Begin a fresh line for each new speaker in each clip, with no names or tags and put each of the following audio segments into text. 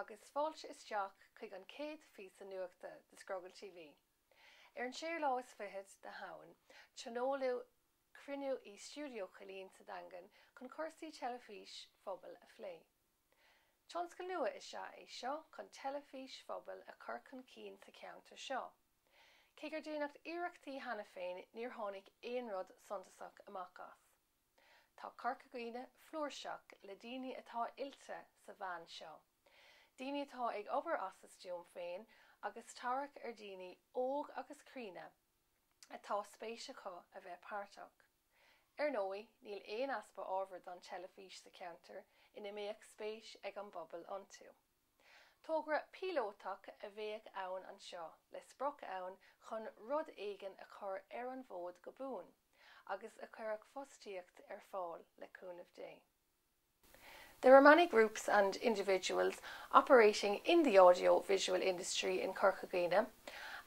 agus fáilte isteach chuig an chéad phíosa nuachta de Scrogall TV. Ar an séú lá is fichead de Shamhain, tionóladh cruinniú i Stiúideo Chillín sa Daingean chun cúrsaí teilifís phobail a phlé. Tionscal nua is ea é seo chun teilifís phobail a chur chun cinn sa cheantar seo. Cé gur déanadh iarrachtaí cheana féin níor tháinig aon rud suntasach amach as. Tá Corca Dhuibhne flúirseach le daoine atá oilte sa mheán seo, daoine atá ag obair as a stuaim féin agus tarrac ar daoine óg agus críonna atá spéis acu a bheith páirteach. Ar ndóigh, níl aon easpa ábhar don teilifís sa cheantar ina mbeadh spéis ag an bpobal iontu. Togra píolótach a bheadh ann anseo, le sprioc ann chun rud éigin a chur ar an bhfód go buan, agus a chuirfeadh fostaíocht ar fáil, le cúnamh Dé. There are many groups and individuals operating in the audio-visual industry in Corca Dhuibhne,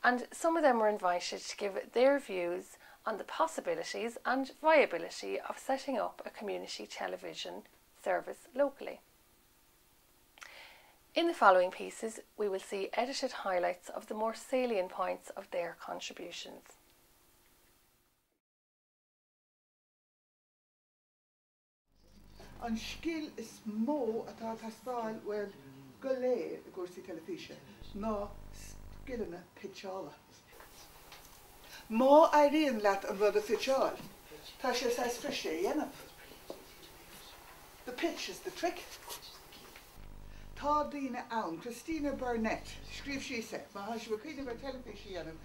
and some of them were invited to give their views on the possibilities and viability of setting up a community television service locally. In the following pieces, we will see edited highlights of the more salient points of their contributions.
An scil is mó atá ag teastáil uainn go léir i gcúrsaí teilifíse ná scileanna pitseála. Má éiríonn leat an rud a phitseáil, tá sé saghas fuirist é a dhéanamh. The pitch is the trick. Tá daoine ann, Christina Burnett, scríobh síos é, má tá sibh ag cuimhneamh ar teilifís a dhéanamh,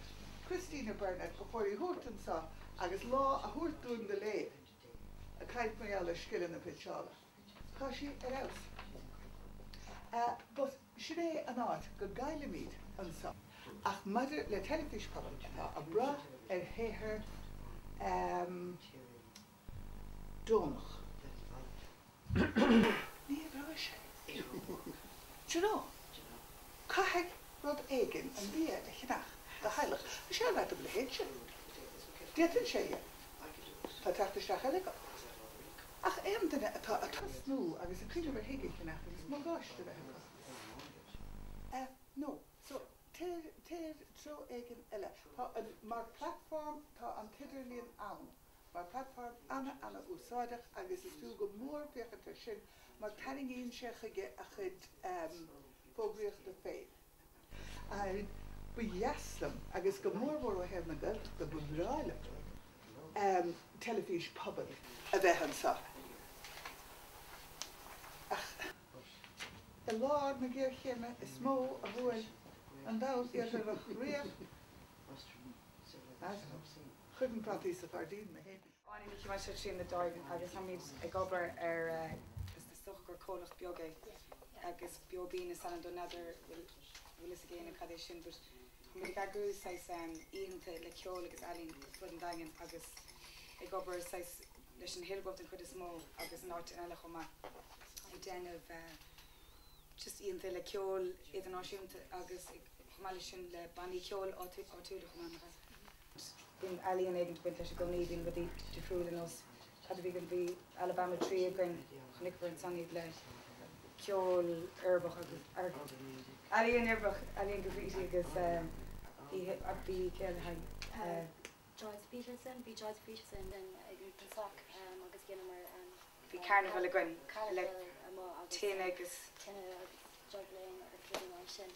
Christina Burnett, ba chóir í a thabhairt anseo agus lá a thabhairt dúinn go léir ag caint mar gheall ar scileanna pitseála. Tá sí ar fheabhas. But sin é an áit go gcaillimid anseo. Ach maidir le teilifís pobail atá ag brath ar shaothar deonach, ní oibreoidh sé. Do you know? Caithfidh rud éigin an bia a cheannach do theaghlach. Tá sé an-mhaith do mo leithéidse. D'fhéadfainn sé a dhéanamh. Tá teacht isteach eile agam. Ach aon duine atá ag tosnú agus ag cuimhneamh ar thigh a cheannach agus morgáiste a bheith acu. Eh, no. So, téir, téir treo éigin eile. Tá an, mar platform, tá an t-idirlíon ann mar platform ana-ana-úsáideach agus is fiú go mór féachaint air sin mar tarraingíonn sé chuige a chuid fógraíochta féin. Ba dheas liom, agus go mórmhór ó thaobh na Gaeltachta, ba bhreá liom teilifís pobail a bheith anseo. Ach i lár na géarchéime is mó a bhuail an domhan iartharach riamh, chuirfinn prátaí sa ghairdín mé féin.
Áine Ní Chiobháin, Tríona Dorgan agus táimid ag obair ar is dócha gur comhlacht beag é agus Beo Bean is ainm dó n'fheadar bhfuil fhios ag éinne cad é sin but táimid ag eagrú saghas oícheanta le ceol agus ealaín ar fud an Daingin agus ag obair saghas leis an Hillgrove den chuid is mó agus in áiteanna eile chomh maith ag déanamh just oícheanta le ceol idirnáisiúnta agus chomh maith leis sin le bannaí ceoil áitiúla chomh maith nach ea? Bíonn ealaíon éigin ag baint leis i gcónaí, bíonn rudaí difriúil ar nós cad a bhí againn, bhí Alabama 3 againn, chonaiceamar ansan iad le ceol uirbeach agus ealaíon uirbeach, ealaíon graffiti agus bhí bhí cé eile haghaidh?
Joyce Peterson, bhí Joyce Peterson ag an tosach agus dheineamar
Bhí carnival againn le tine agus.
tine agus juggling agus rudaí mar sin.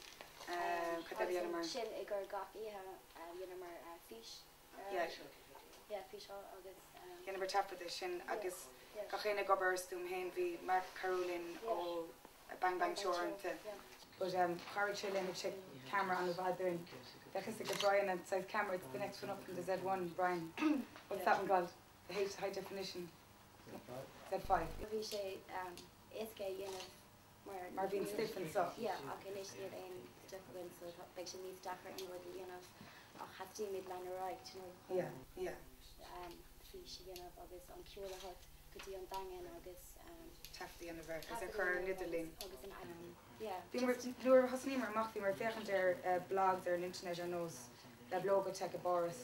Cad eile a
dheineamar? Sin i gcomhair gach oíche dheineamar fís.
Yeah.
Yeah, fís agus.
Dheineamar taifead de sin agus gach éinne ag obair ar a stuaim féin. Bhí Mark ag cabhrú linn ó Bang Bang Teoranta. But chabhraigh sé linn, thug sé ceamara an-mhaith dúinn. Bheadh fhios ag Brian an saghas ceamara, it's the next one up from the Z1, Brian. What's that one called? The H, high definition. Z5.
Bhí sé éasca a dhéanamh mar.
Mar bhí an stuif anseo.
Yeah, ach anois níl aon stuif againn so beidh sé níos deacra an rud a dhéanamh ach theastaímid lean ar aghaidh, you know, chun.
Yeah, yeah.
fís a dhéanamh agus an ceol a thabhairt go dtí an Daingean agus.
taifead a dhéanamh air agus é a chur ar an idirlíon.
Agus an, yeah,
just. Nuair a thosnaíomar amach bhíomar ag féachaint ar blogs ar an internet ar nós La Blogothèque i bPáras,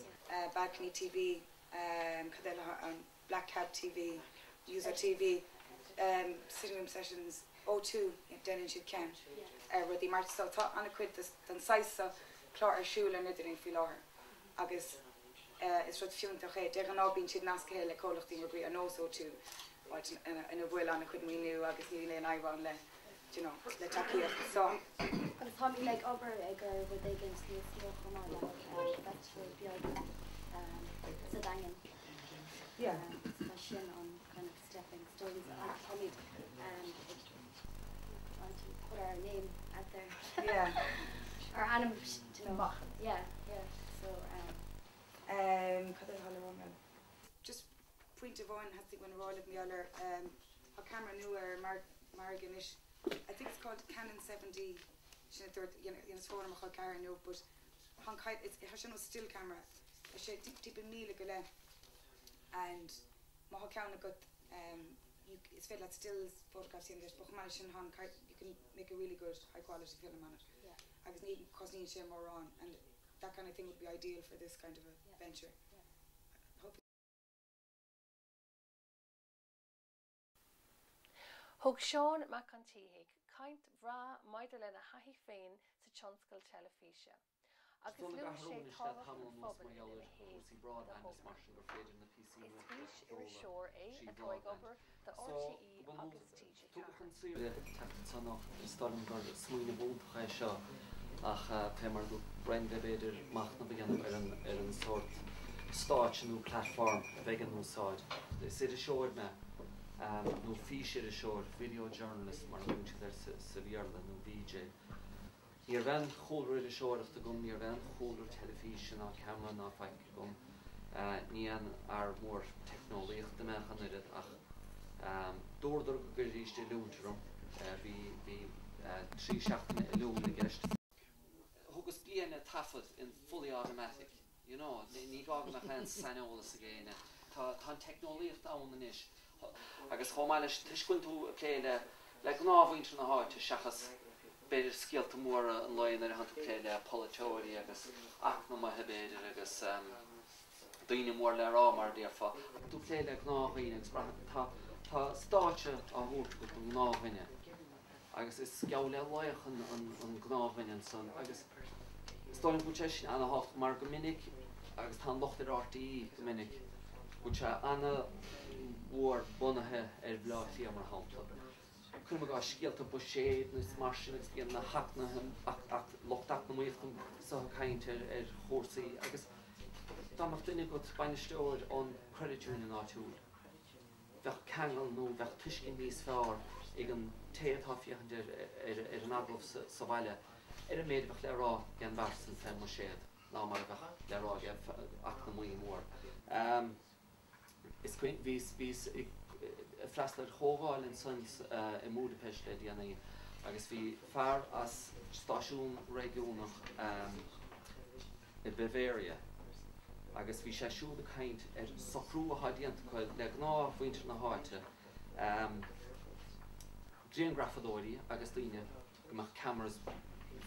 Balcony TV, cad eile atá ann? Black Cab TV, User TV, Sitting Room Sessions. O2 déanann siad ceann ar rudaí mar so tá an-chuid den saghas seo clár ar siúl ar an idirlíon faoi láthair agus is rud fiúntach é. De ghnáth bíonn siad nasctha le comhlachtaí móra ar nós O2 áit ina bhfuil an-chuid maoiniú agus níl aon fhadhb ann le do you know le tacaíocht so.
Agus táimid ag obair ag ar rud éigin níos mó chomh maith le festival beag sa Daingean.
Yeah.
So tá sin an kind of stepping stones ach táimid ag trying to put our name out there.
Yeah.
Our ainm do you know.
Amach.
Yeah, yeah. So.
Cad é atá le rá agam? Just pointe amháin theastaigh uaim a rá libh mar gheall ar tá ceamara nua ar an margadh anois I think it's called Canon 7D sin a dúirt dhéanas fón ar mo chol ceathar inniu but tá an it's tá sé nós still camera tá sé timpeall 1000 go leith and má tá ceann agat you is féidir leat stills photographs a dhéanamh leis but chomh maith leis sin tá an you can make a really good high quality film on it agus ní cosnaíonn sé mórán and that kind of thing would be ideal for this kind of a venture. Hope
Thug Seán Mac an tSíthigh caint bhreá maidir lena thaithí féin sa tionscal teilifíse, agus luaigh sé tábhacht an phobail ina leithéid de thogra. Is fís-iriseoir é atá ag obair do RTÉ agus TG4.
Teacht anso anocht, is dóigh liom gur smaoineamh iontach é seo ach fé mar a dúirt Brenda b'fhéidir machnamh a dhéanamh ar an ar an sórt stáitse nó platform a bheidh in úsáid. Is iriseoir mé, nó fís-iriseoir, video journalist mar a thugann siad air sa Bhéarla, nó VJ. Ní raibh aon chúlra iriseoireachta agam, ní raibh aon chúlra teilifíse ná ceamara ná faic agam. Ní aon fhear mór teicneolaíochta mé ach an oiread ach dúradar go gcuirfidís oiliúint orm. Bhí 3 seachtaine oiliúna i gceist. Thugas bliain ag taifead in fully automatic, you know, ní gá go mbeadh aon saineolas ag éinne. Tá an teicneolaíocht ann anois. Agus chomh maith leis, toisc go bhfuil tú ag plé le le gnáthmhuintir na háite seachas b'fhéidir scéalta móra an lae nuair atánn tú ag plé le polaiteoirí agus eacnamaithe b'fhéidir agus daoine mór le rá mar a déarfá. Tú ag plé le gnáthdhaoine agus braitheann tá tá stáitse á thabhairt agat don ngnáthdhuine agus is geall le laoch an an gnáthdhuine ansan agus is dóigh liom go bhfuil sé sin ana-thábhachtach mar go minic agus tá an locht ar RTÉ go minic go bhfuil sé ana-mhór bunaithe ar Bhaile Átha Cliath mar shampla. Cuirim i gcás scéalta buiséid nó mar sin agus bíonn na heacnamaithe, lucht eacnamaíochta anso ag caint ar ar chúrsaí agus dá mbeadh duine agat, bainisteoir ón credit union áitiúil, bheadh ceangal nó bheadh tuiscint níos fearr ag an té atá ag féachaint ar ar an agallamh sa bhaile ar an méid a bheadh le rá ag an bhfear san fén mbuiséad ná mar a bheadh le rá ag eacnamaí mór. Is cuimhin, bhíos, bhíos ag freastal ar chomhdháil ansan i mBúdaipeist le déanaí agus bhí fear as stáisiún réigiúnach i Bavaria agus bhí sé siúd ag caint ar socrú atá déanta acu le gnáthmhuintir na háite, grianghrafadóirí agus daoine go mbeadh cameras,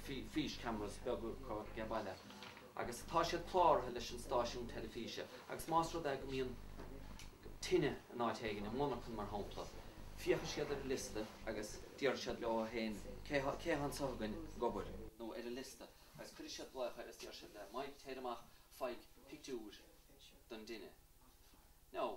fís cameras beaga acu age baile agus tá siad cláraithe leis an stáisiún teilifíse agus más rud é go mbíonn tine in áit éigin, i monarchan mar shampla, féachfaidh siad ar an liosta agus déarfaidh siad leo féin cé cé atá anso againn ag obair nó ar an liosta agus cuirfidh siad glaoch air agus déarfaidh siad le Mike téir amach faigh pictiúr don dtine. Now,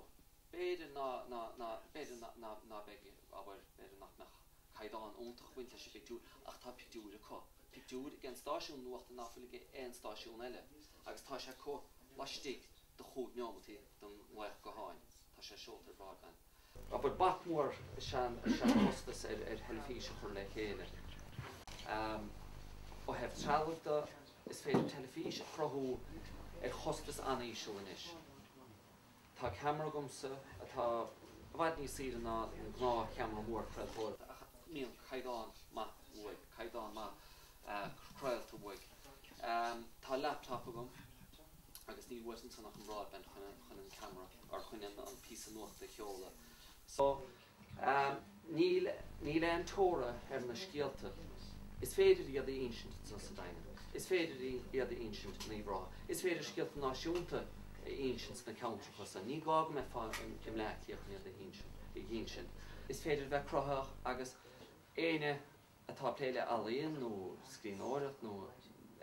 b'fhéidir ná ná ná b'fhéidir ná ná ná beidh abair b'fhéidir nach mbeadh caighdeán iontach ag baint leis an bpictiúr ach tá pictiúr acu. Pictiúr ag an stáisiún nuachta ná fuil ag aon stáisiún eile agus tá sé acu laistigh de chúig neomataí den nglaoch gutháin. Tá sé seolta ar broadband. Abair, bac mór is ea an costas ar theilifís a chur le chéile. Ó thaobh trealaimh de, is féidir teilifís a chruthú ar chostas an-íseal anois. Tá ceamara agamsa atá i bhfad níos saoire ná an gnáth-cheamara mór craoltóireachta ach mbíonn caighdeán maith uaidh, caighdeán maith craolta uaidh. Tá laptop agam agus níl uait ansan ach an broadband chun an ceamara or chun an píosa nuachta a sheoladh. So. Níl, níl aon teora ar na scéalta. Is féidir iad a insint anso sa Daingean. Is féidir iad a insint in Uíbh Ráthaigh. Is féidir scéalta náisiúnta a insint sna ceantracha san. Ní gá go mbeifeá i mBleá Cliath chun iad a insint. Is féidir a bheith cruthaitheach agus. Éinne atá ag plé le ealaíon nó scríbhneoireacht nó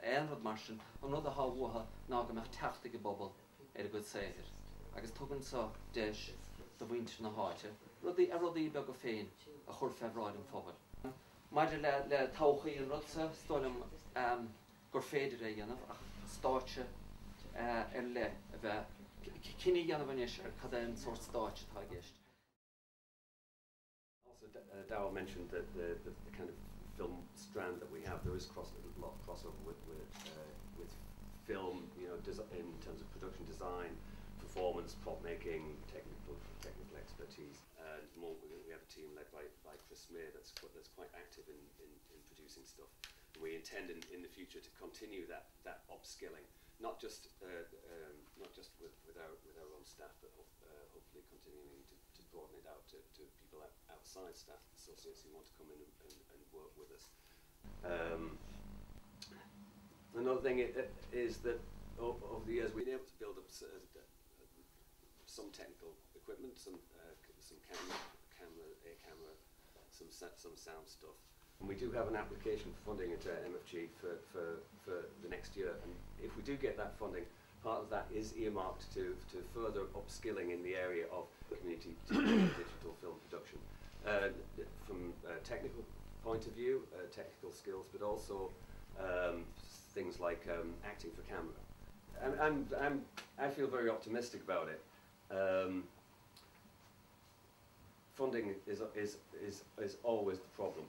aon rud mar sin, an rud atá uathu ná go mbeadh teacht ag an bpobal ar a gcuid saothair agus tugann seo deis do mhuintir na háite rudaí, a rudaí beaga féin a chur fé bhráid an phobail. Maidir le le todhchaí an rud seo, is dóigh liom gur féidir é a dhéanamh ach stáitse ar leith a bheith, cinneadh a dhéanamh anois ar cad é an sórt stáitse atá i gceist.
Also, uh, Dowell mentioned that the, the, the kind of film strand that we have, there is cross, a lot of crossover with, with, uh, with film, you know, in terms of production design, performance, prop making, technical, technical expertise. And more, we have a team led by, by Chris May that's, qu that's quite active in, in, in producing stuff. And we intend in, in the future to continue that, that upskilling, not just, uh, um, not just with, with, our, with our own staff, but uh, hopefully continuing to, to broaden it out to, to people outside staff associates who want to come in and, and, and work with us. Um, another thing is that over the years we've been able to build up uh, some technical equipment, some uh, some camera, camera, a camera, some some sound stuff. And we do have an application for funding at uh, MFG for, for, for the next year. And if we do get that funding, part of that is earmarked to, to further upskilling in the area of community digital film production. Uh, from a technical point of view, uh, technical skills, but also um, things like um, acting for camera. I'm, I'm, I'm, I feel very optimistic about it. Um, funding is, is, is, is always the problem.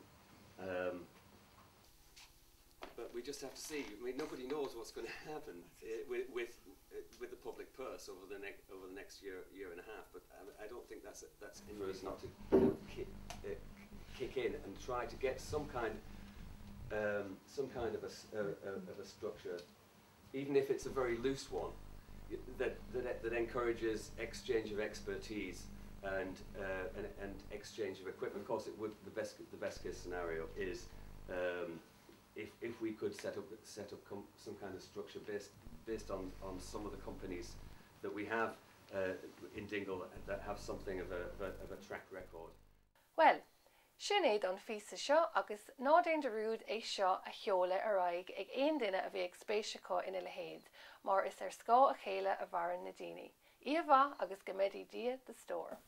Um, but we just have to see. I mean, nobody knows what's going to happen uh, with with, uh, with the public purse over the next over the next year year and a half. But I, I don't think that's that's for us not to kind of kick, uh, kick in and try to get some kind um, some kind of a, uh, of a structure, even if it's a very loose one, that that that encourages exchange of expertise and, uh, and and exchange of equipment. Of course, it would the best the best case scenario is um, if, if we could set up set up some kind of structure based based on, on some of the companies that we have uh, in Dingle that have something of a, of a, of a track record.
Bhuel, sin é don phíosa seo agus ná déan dearúd é seo a sheoladh ar aghaidh ag aon duine a bheadh spéis acu ina leithéid, mar is ar scáth a chéile a mhaireann na daoine. Oíche mhaith agus go mbeidí Dia do stiúir.